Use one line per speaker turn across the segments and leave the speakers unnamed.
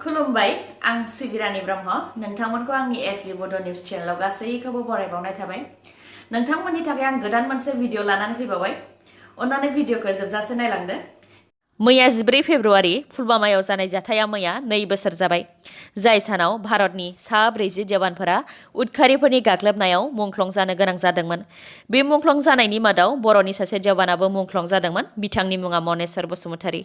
खुलुमबाय आं सिबिरानि ब्रह्म नोंथांमोनखौ आंनि एसबी बड' निउज चेनेलाव गासैखौबो बरायबावनाय थाबाय। नोंथांमोननि थाखाय आं गोदान मोनसे भिडिअ लानानै फैबावबाय। अन्नानै भिडिअखौ जोबजासे नायलांदो। मैया 14 फेब्रुआरि पुलवामायाव जानाय जाथाया मैया 2 बोसोर जाबाय, जाय सानाव भारतनि सा 40 जवानफोरा उदखारिफोरनि गाग्लोबनायाव मुंख्लं जानो गोनां जादोंमोन। बे मुंख्लं जानायनि मादाव बर'नि सासे जवानाबो मुंख्लं जादोंमोन। बिथांनि मुङा मनेस्वर बसुमतारी।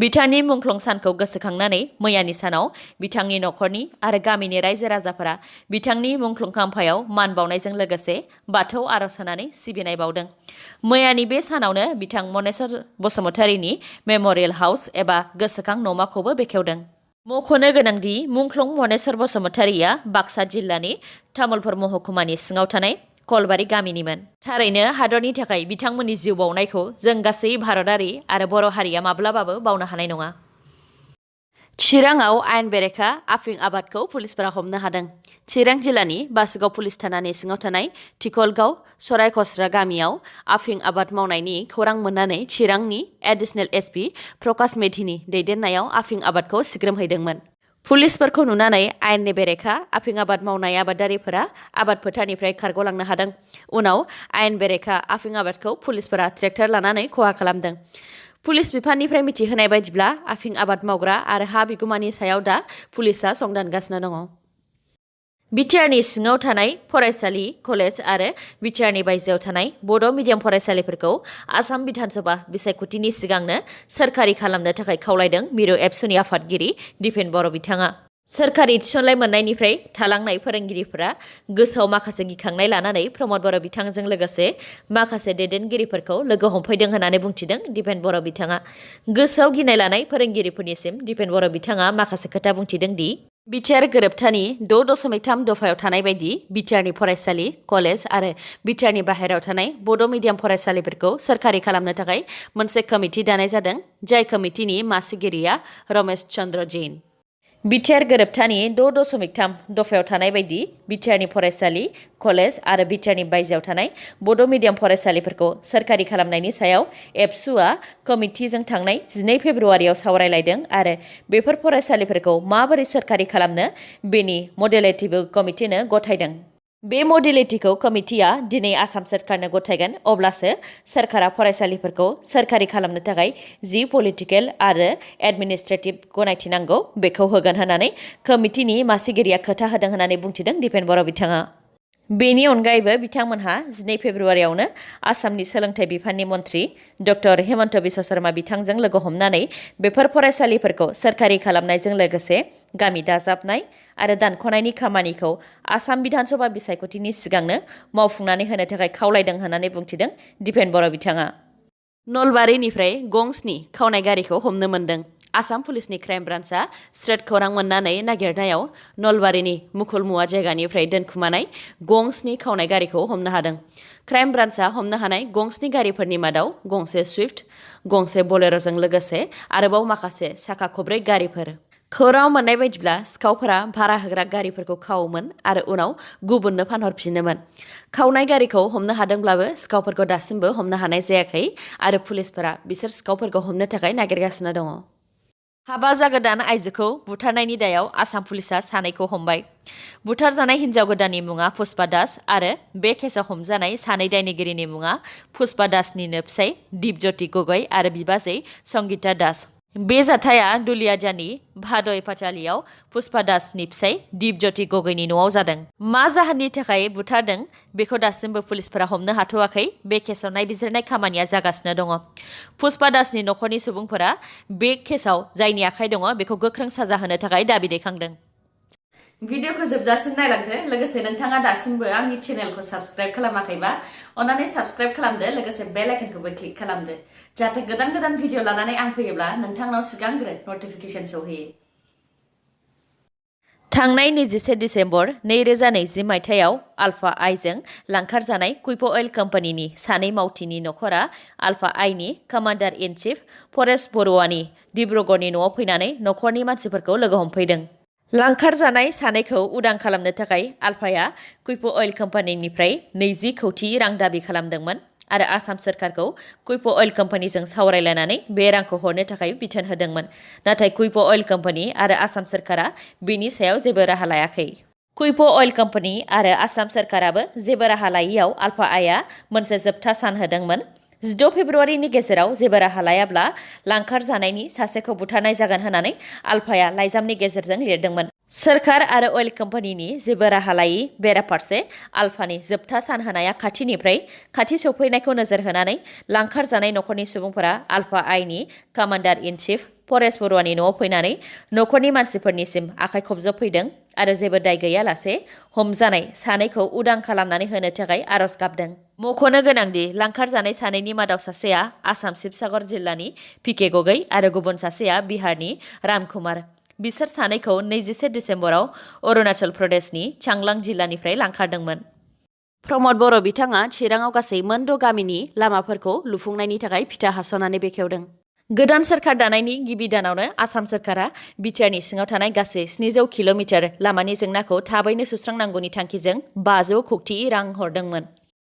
बिथांनि मुंख्लं सानखौ गोसोखांनानै मैयानि सानाव बिथांनि नखरनि आरो गामिनि रायजो राजाफोरा बिथांनि मुंख्लं खाम्फायाव मान बावनायजों लोगोसे बाथौ आरज होनानै सिबिनाय बावदों। मैयानि बे सानावनो बिथां मनेस्वर बसुमतारीनि मेम'रियेल हाउस एबा गोसोखां नमाखौबो बेखेवदों। मख'नो गोनांदि मुंख्लं मनेस्वर बसुमतारीया बाक्सा जिल्लानि तामुलपुर महकुमानि सिङाव थानाय कलबारि गामिनिमोन। थारैनो हादरनि थाखाय बिथांमोननि जिउ बावनायखौ जों गासै भारतारि आरो बर' हारिया माब्लाबाबो बावनो हानाय नङा। चिराङाव आयेन बेरेखा आफिं आबादखौ पुलिसफोरा हमनो हादों। चिरां जिल्लानि बासुगाव पुलिस थानानि सिङाव थानाय थिखलगाव सरायखसरा गामियाव आफिं आबाद मावनायनि खौरां मोननानै चिरांनि एडिशनेल एसपि प्रकाश मेधिनि दैदेननायाव आफिं आबादखौ सिग्रोमहैदोंमोन। पुलिसफोरखौ नुनानै आयेननि बेरेखा आफिं आबाद मावनाय आबादारिफोरा आबाद फोथारनिफ्राय खारग'लांनो हादों। उनाव आयेन बेरेखा आफिं आबादखौ पुलिसफोरा ट्रेक्टर लानानै खहा खालामदों। पुलिस बिफाननिफ्राय मिथिहोनाय बायदिब्ला आफिं आबाद मावग्रा आरो हा बिगुमानि सायाव दा पुलिसआ संदानगासिनो दङ। बिटिआरनि सिङाव थानाय फरायसालि, कलेज आरो बिटिआरनि बायजोआव थानाय बड' मिडियाम फरायसालिफोरखौ आसाम बिधानसभा बिसायख'थिनि सिगांनो सोरखारि खालामनो थाखाय खावलायदों मिरु एबसुनि आफादगिरि दिपेन बर' बिथाङा। सोरखारि थिसनलाइ मोननायनिफ्राय थालांनाय फोरोंगिरिफोरा गोसोआव माखासे गिखांनाय लानानै प्रमद बर' बिथांजों लोगोसे माखासे दैदेनगिरिफोरखौ लोगो हमफैदों होननानै बुंथिदों दिपेन बर' बिथाङा। गोसोआव गिनाय लानाय फोरोंगिरिफोरनिसिम दिपेन बर' बिथाङा माखासे खोथा बुंथिदों दि बिटिआर गोरोबथानि 6.3 दफायाव थानाय बायदि बिटिआरनि फरायसालि, कलेज आरो बिटिआरनि बाहेरायाव थानाय बड' मिडियाम फरायसालिफोरखौ सोरखारि खालामनो थाखाय मोनसे कमिटि दानाय जादों, जाय कमिटिनि मासिगिरिया रमेश चन्द्र जैन। बिटिआर गोरोबथानि 6.3 दफायाव थानाय बायदि बिटिआरनि फरायसालि, कलेज आरो बिटिआरनि बायजोआव थानाय बड' मिडियाम फरायसालिफोरखौ सोरखारि खालामनायनि सायाव एबसुआ कमिटिजों थांनाय 12 फेब्रुआरियाव सावरायलायदों आरो बेफोर फरायसालिफोरखौ माबोरै सोरखारि खालामनो बेनि मडेलिटिबो कमिटिनो गथायदों। बे मडेलिटिखौ कमिटिया दिनै आसाम सोरखारनो गथायगोन, अब्लासो सोरखारा फरायसालिफोरखौ सोरखारि खालामनो थाखाय जि पलिटिकेल आरो एडमिनिस्ट्रेटिभ गनायथि नांगौ बेखौ होगोन होननानै कमिटिनि मासिगिरिया खोथा होदों होननानै बुंथिदों दिपेन बर' बिथाङा। बेनि अनगायैबो बिथांमोनहा 12 फेब्रुआरियावनो आसामनि सोलोंथाइ बिफाननि मन्थ्रि डक्टर हेमन्त बिश्व शर्मा बिथांजों लोगो हमनानै बेफोर फरायसालिफोरखौ सोरखारि खालामनायजों लोगोसे गामि दाजाबनाय आरो दानख'नायनि खामानिखौ आसाम बिधानसभा बिसायख'थिनि सिगांनो मावफुंनानै होनो थाखाय खावलायदों होननानै बुंथिदों दिपेन बर' बिथाङा। नलबारिनिफ्राय गंस्नि खावनाय गारिखौ हमनो मोन्दों। आसाम पुलिसनि क्राइम ब्रान्चआ स्ट्रेट खौरां मोननानै नागिरनायाव नलबारिनि मुखुलमुवा जायगानिफ्राय दोनखुमानाय गंस्नि खावनाय गारिखौ हमनो हादों। क्राइम ब्रान्चआ हमनो हानाय गंस्नि गारिफोरनि मादाव गंसे सुइफ्ट, गंसे बलेर'जों लोगोसे आरोबाव माखासे साखा खब्रै गारिफोर। खौराङाव मोननाय बायदिब्ला सिखावफोरा भारा होग्रा गारिफोरखौ खावोमोन आरो उनाव गुबुननो फानहरफिनोमोन। खावनाय गारिखौ हमनो हादोंब्लाबो सिखावफोरखौ दासिमबो हमनो हानाय जायाखै आरो पुलिसफोरा बिसोर सिखावफोरखौ हमनो थाखाय नागिरगासिनो दङ। हाबा जागोदान आइजोखौ बुथारनायनि दायाव आसाम पुलिसआ सानैखौ हमबाय। बुथारजानाय हिन्जाव गोदाननि मुङा पुष्पा दास आरो बे केसआव हमजानाय सानै दायनिगिरिनि मुङा पुष्पा दासनिनो फिसाय दिपज्योति गगৈ आरो बिबाजै संगीता दास। बे जाथाया दुलियाजानि भादय पाचालियाव पुष्पा दासनि फिसाय दिपज्योति गगैनि न'आव जादों। मा जाहोननि थाखाय बुथारदों बेखौ दासिमबो पुलिसफोरा हमनो हाथ'वाखै। बे केसआव नायबिजिरनाय खामानिया जागासिनो दङ। पुष्पा दासनि नखरनि सुबुंफोरा बे केसआव जायनि आखाइ दङ बेखौ गोख्रों साजा होनो थाखाय दाबि दैखांदों। भिडिअखौ जोबजासिम नायलांदो। लोगोसे नोंथाङा दासिमबो आंनि चेनेलखौ साबस्क्राइब खालामाखैबा अन्नानै साबस्क्राइब खालामदो, लोगोसे बेल आइकनखौबो क्लिक खालामदो, जाहाथे गोदान गोदान भिडिअ लानानै आं फैयोब्ला नोंथांनाव सिगांग्रो नटिफिकेसन सौहैयो। थांनाय 21 दिसेम्बर 2020 मायथाइयाव आल्फा आइजों लांखारजानाय कुइप अइल कम्पानिनि सानै मावथिनि नखरा आल्फा आइनि कमान्डार इन चिफ परेश बरुवानि डिब्रुगड़नि न'आव फैनानै नखरनि मानसिफोरखौ लोगो हमफैदों। लांखारजानाय सानैखौ उदां खालामनो थाखाय आल्फाया कुइप अइल कम्पानिनिफ्राय 20 कौटि रां दाबि खालामदोंमोन आरो आसाम सोरखारखौ कुइप अइल कम्पानिजों सावरायलायनानै बे रांखौ हरनो थाखाय बिथोन होदोंमोन। नाथाय कुइप अइल कम्पानि आरो आसाम सोरखारा बिनि सायाव जेबो राहा लायाखै। कुइप अइल कम्पानि आरो आसाम सोरखाराबो जेबो राहा लायैयाव आल्फा आइआ मोनसे जोबथा सान होदोंमोन। 16 फेब्रुआरिनि गेजेराव जेबो राहा लायाब्ला लांखार जानायनि सासेखौ बुथारनाय जागोन होननानै आल्फाया लाइजामनि गेजेरजों लिरदोंमोन। सोरखार आरो अइल कम्पानिनि जेबो राहा लायै बेराफारसे आल्फानि जोबथा सान होनाया खाथिनिफ्राय खाथि सौफैनायखौ नोजोर होनानै लांखार जानाय नखरनि सुबुंफोरा आल्फा आइनि कामान्डार इन चिफ परेश बरुवानि न'आव फैनानै नखरनि मानसिफोरनिसिम आखाइ खबजबफैदों आरो जेबो दाय गैयालासे हमजानाय सानैखौ उदां खालामनानै होनो थाखाय आरज गाबदों। मख'नो गोनांदि लांखार जानाय सानैनि मादाव सासेया आसाम शिबसागर जिल्लानि पिके गगै आरो गुबुन सासेया बिहारनि रामकुमार। बिसोर सानैखौ 21 डिसेम्बराव अरुणाचल प्रदेशनि चांलां जिल्लानिफ्राय लांखारदोंमोन। प्रमद बर' बिथाङा चिराङाव गासै मोन 6 गामिनि लामाफोरखौ लुफुंनायनि थाखाय फिथा हास'नानै बेखेवदों। गोदान सोरखार दानायनि गिबि दानावनो आसाम सोरखारा बिटिआरनि सिङाव थानाय गासै 700 किल'मिटार लामानि जेंनाखौ थाबैनो सुस्रांनांगौनि थांखिजों 500 कौटि रां हरदोंमोन।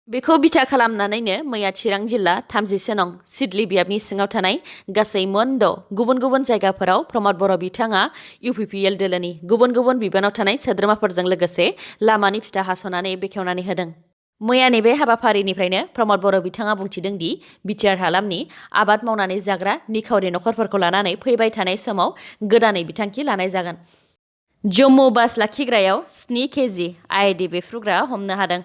बेखौ बिथा खालामनानैनो मैया चिरां जिल्ला 31 नं सिडली बियाबनि सिङाव थानाय गासै मोन 6 गुबुन गुबुन जायगाफोराव प्रमद बर' बिथाङा इउपिपिएल दोलोनि गुबुन गुबुन बिबानाव थानाय सोद्रोमाफोरजों लोगोसे लामानि फिथा हास'नानै बेखेवनानै होदों। मैयानि बे हाबाफारिनिफ्रायनो प्रमद बर' बिथाङा बुंथिदों दि बिटिआर हालामनि आबाद मावनानै जाग्रा निखावरि नखरफोरखौ लानानै फैबाय थानाय समाव गोदानै बिथांखि लानाय जागोन। जम्मु बास लाखिग्रायाव 7 केजि आईडी बेफ्रुग्रा हमनो हादों।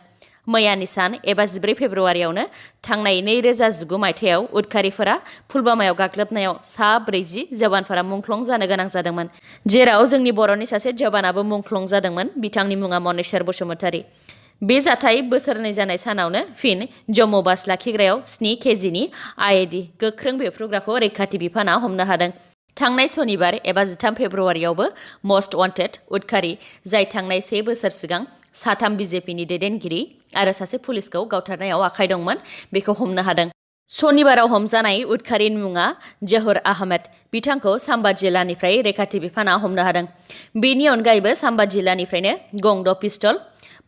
मैयानि सान एबा 14 फेब्रुआरियावनो थांनाय 2019 मायथाइयाव उदखारिफोरा पुलवामायाव गाग्लोबनायाव सा 40 जवानफोरा मुंख्लं जानो गोनां जादोंमोन, जेराव जोंनि बर'नि सासे जवानाबो मुंख्लं जादोंमोन। बिथांनि मुङा मनेश्वर बसुमतारी। बे जाथाय बोसोरनै जानाय सानावनो फिन जम्मु बास लाखिग्रायाव 7 केजिनि आईडी गोख्रों बेफ्रुग्राखौ रैखाथि बिफाना हमनो हादों। थांनाय सनिबार एबा 13 फेब्रुआरियावबो मस्ट वान्टेड उदखारि जाय थांनाय 1 बोसोर सिगां 3 बिजेपिनि दैदेनगिरि आरो सासे पुलिसखौ गावथारनायाव आखाइ दंमोन, बेखौ हमनो हादों। सनिबाराव हमजानाय उदखारिनि मुङा जहुर आहमेद। बिथांखौ साम्बा जिल्लानिफ्राय रैखाथि बिफाना हमनो हादों। बेनि अनगायैबो साम्बा जिल्लानिफ्रायनो गं 6 पिस्तल,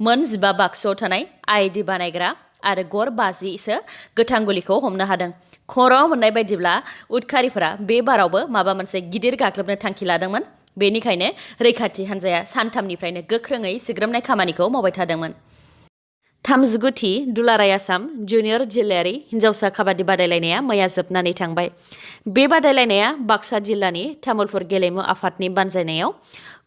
मोन 15 बाक्सुआव थानाय आईडी बानायग्रा आरो गर 50सो गोथां गुलिखौ हमनो हादों। खौराङाव मोननाय बायदिब्ला उदखारिफोरा बे बारावबो माबा मोनसे गिदिर गाग्लोबनो थांखि लादोंमोन। बेनिखायनो रैखाथि हान्जाया सानथामनिफ्रायनो गोख्रोङै सिग्रोमनाय खामानिखौ मावबाय थादोंमोन। 39थि दुलाराय आसाम जुनियर जिल्लायारि हिन्जावसा काबाड्डि बादायलायनाया मैया जोबनानै थांबाय। बे बादायलायनाया बाक्सा जिल्लानि तामुलपुर गेलेमु आफादनि बानजायनायाव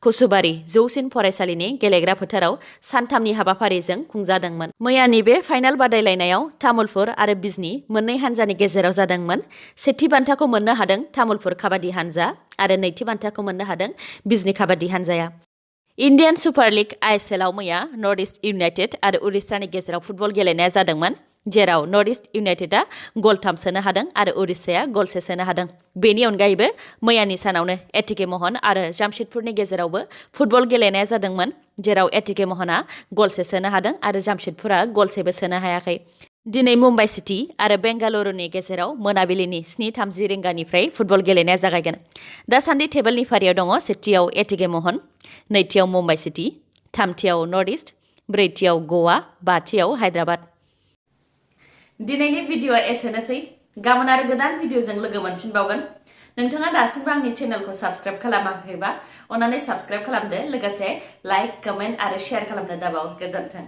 कुसुबारि जौसिन फरायसालिनि गेलेग्रा फोथाराव सानथामनि हाबाफारिजों खुंजादोंमोन। मैयानि बे फाइनाल बादायलायनायाव तामुलपुर आरो बिजनी मोननै हान्जानि गेजेराव जादोंमोन। सेथि बान्थाखौ मोननो हादों तामुलपुर काबाड्डि हान्जा आरो नैथि बान्थाखौ मोननो हादों बिजनी काबाड्डि हान्जाया। इन्डियान सुपार लिग आइएसएलआव मैया नर्थ इस्ट इउनाइटेड आरो उरिष्यानि गेजेराव फुटबल गेलेनाया जादोंमोन, जेराव नर्थ इस्ट इउनाइटेडआ गल 3 सोनो हादों आरो उरिष्याया गल 1 सोनो हादों। बेनि अनगायैबो मैयानि सानावनो एटिके महन आरो जामशेदपुरनि गेजेरावबो फुटबल गेलेनाया जादोंमोन, जेराव एटिके महना गल 1 सोनो हादों आरो जामशेदपुरा गल 1बो सोनो हायाखै। दिनै मुम्बाइ सिटी आरो बेंगालुरुनि गेजेराव मोनाबिलिनि 7:30 रिंगानिफ्राय फुटबल गेलेनाया जागायगोन। दासान्दि टेबोलनि फारियाव दङ सेथियाव एटिके महन, नैथियाव मुम्बाइ सिटी, थामथियाव नर्थ इस्ट, ब्रैथियाव गवा, बाथियाव हायद्राबाद। दिनैनि भिडिअ'आ एसेनोसै। गाबोन आरो गोदान भिडिअ'जों लोगो मोनफिनबावगोन। नोंथाङा दासिमबो आंनि चेनेलखौ साबस्क्राइब खालामाखैबा अन्नानै साबस्क्राइब खालामदो, लोगोसे लाइक, कमेन्ट आरो शेयार खालामनो दाबाव। गोजोन्थों।